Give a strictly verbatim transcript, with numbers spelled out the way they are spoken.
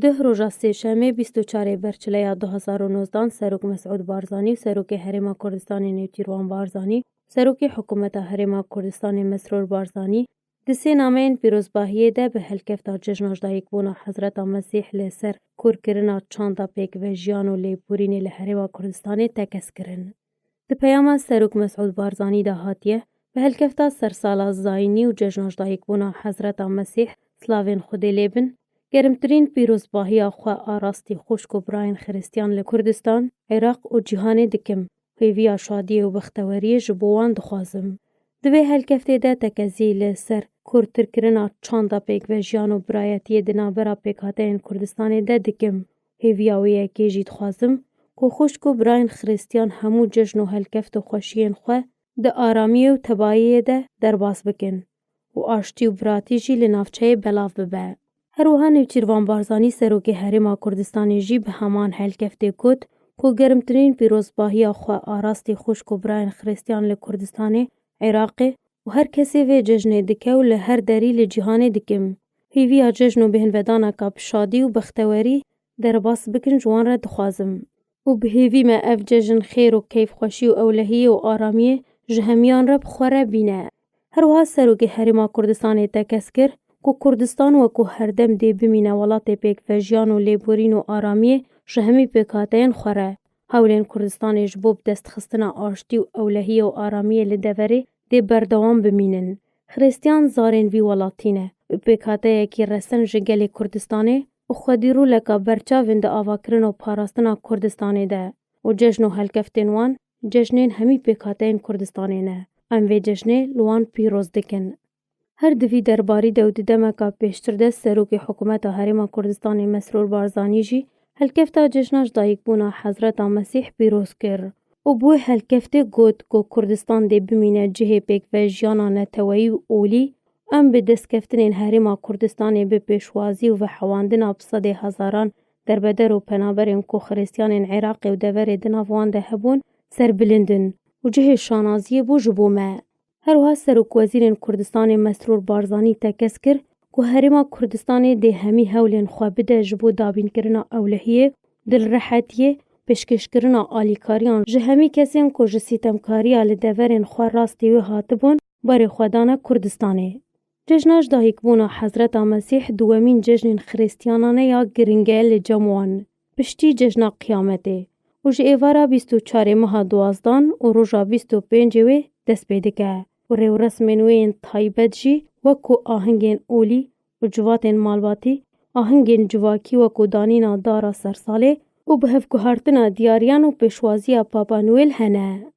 Duh roja sêşemê bîst û çarê berçileya du hezar û nozdan Serok Mesûd Barzanî û Serokê Herêma Kurdistanê Nêçîrvan Barzanî û Serokê Hikûmeta Herêma Kurdistanê Mesrûr Barzanî di sê nameyên pîrozbahiyê de bi helkefta cejna ji dayikbûna Hezreta Mesîh li ser kûrkirina çanda pêkvejiyan û lêborînê li Herêma Kurdistanê tekez kirin. Di peyama Serok Mesûd Barzanî de hatiye, bi helkefta sersala zayînî û cejna ji dayikbûna Hezreta Mesîh, slavên Xwedê lê bin, germtirîn pîrozbahiya xwe a rastî xwişk û birayên Xiristiyan li Kurdistan, Iraq û cîhanê dikim. Hêviya şadiyê û bexteweriyê ji bo wan dixwazim. Di vê helkeftê de tekezî li ser kûrtirkirina çanda pêkvejiyan û birayetiyê di navbera pêkhateyên Kurdistanê de dikim. Hêviya wê yekê jî dixwazim ku xwişk û birayên Xiristiyan hemû cejn û helkeft û xweşiyên xwe di aramiyê û tebayiyê de derbas bikin û aştî û biratî jî li navçeyê belav bibe. Her wiha Nêçîrvan Barzanî Serokê Herêma Kurdistanê jî bi heman helkeftê got ku germtirîn pîrozbahiya xwe a rastî xwişk û birayên Xiristiyan li Kurdistanê, Iraqê û her kesê vê cejnê dike û li her derî li cîhanê dikim. Hêviya cejn û bêhnvedaneka bi şadî û bextewerî derbas bikin ji wan re dixwazim. Û bi hêvî me ev cejn xêr û keyfxweşî û ewlehiyê û aramiyê ji hemiyan re bi xwe re bîne. Her wiha Serokê Herêma Kurdistanê tekez kir ku Kurdistan wekû herdem dê bimîne welatê pêkvejiyan û lêborîn û aramiyê ji hemî pêkhateyên xwe re. Hewlên Kurdistanê ji bo bidestxistina aştî û ewlehiyê û aramiyê li deverê dê berdewam bimînin. Xiristiyan zarên vî welatî ne û pêkhateyekî resen ji gelê Kurdistanê û xwedî roleka berçav in di avakirin û parastina Kurdistanê de û cejn û helkeftên wan cejnên hemî pêkhateyên Kurdistanê ne. Em vê cejnê li wan pîroz dikin. Her di vî derbarî de û di demeka pêştir de Serokê Hikûmeta Herêma Kurdistanê Mesrûr Barzanî jî helkefta cejna ji dayikbûna Hezreta Mesîh pîroz kir û bi wê helkeftê got ku Kurdistan dê bimîne cihê pêkvejiyana neteweyî û olî, em bi destkeftinên Herêma Kurdistanê bi pêşwazî û vehewandina bi sedê hezaran derbeder û penaberên ku Xiristiyanên Iraqê û deverê di nav wan de hebûn, serbilind in û cihê şanaziyê bû ji bo me. Her wiha Serokwezîrên Kurdistanê Mesrûr Barzanî tekez kir ku Herêma Kurdistanê dê hemî hewlên xwe bide ji bo dabînkirina ewlehiyê, dilrehetiyê, pêşkêşkirina alîkariyan ji hemî kesên ku ji sîtemkariya li deverên xwe rastî wê hatibûn, barê xwe dane Kurdistanê. Cejna ji dayikbûna Hezreta Mesîh duwemîn cejnên Xiristiyanane ya giring e li cem wan, piştî Cejna Qiyametê û ji êvara bîst û çarê meha duwazdan û roja bîst û pêncê wê dest pê dike û rêwresmên wê yên taybet jî wek ku ahingên olî û civatên malbatî, ahingên civakî wek ku danîna dara sersalê û bihevguhartina diyariyan û pêşwaziya Papa Noel hene.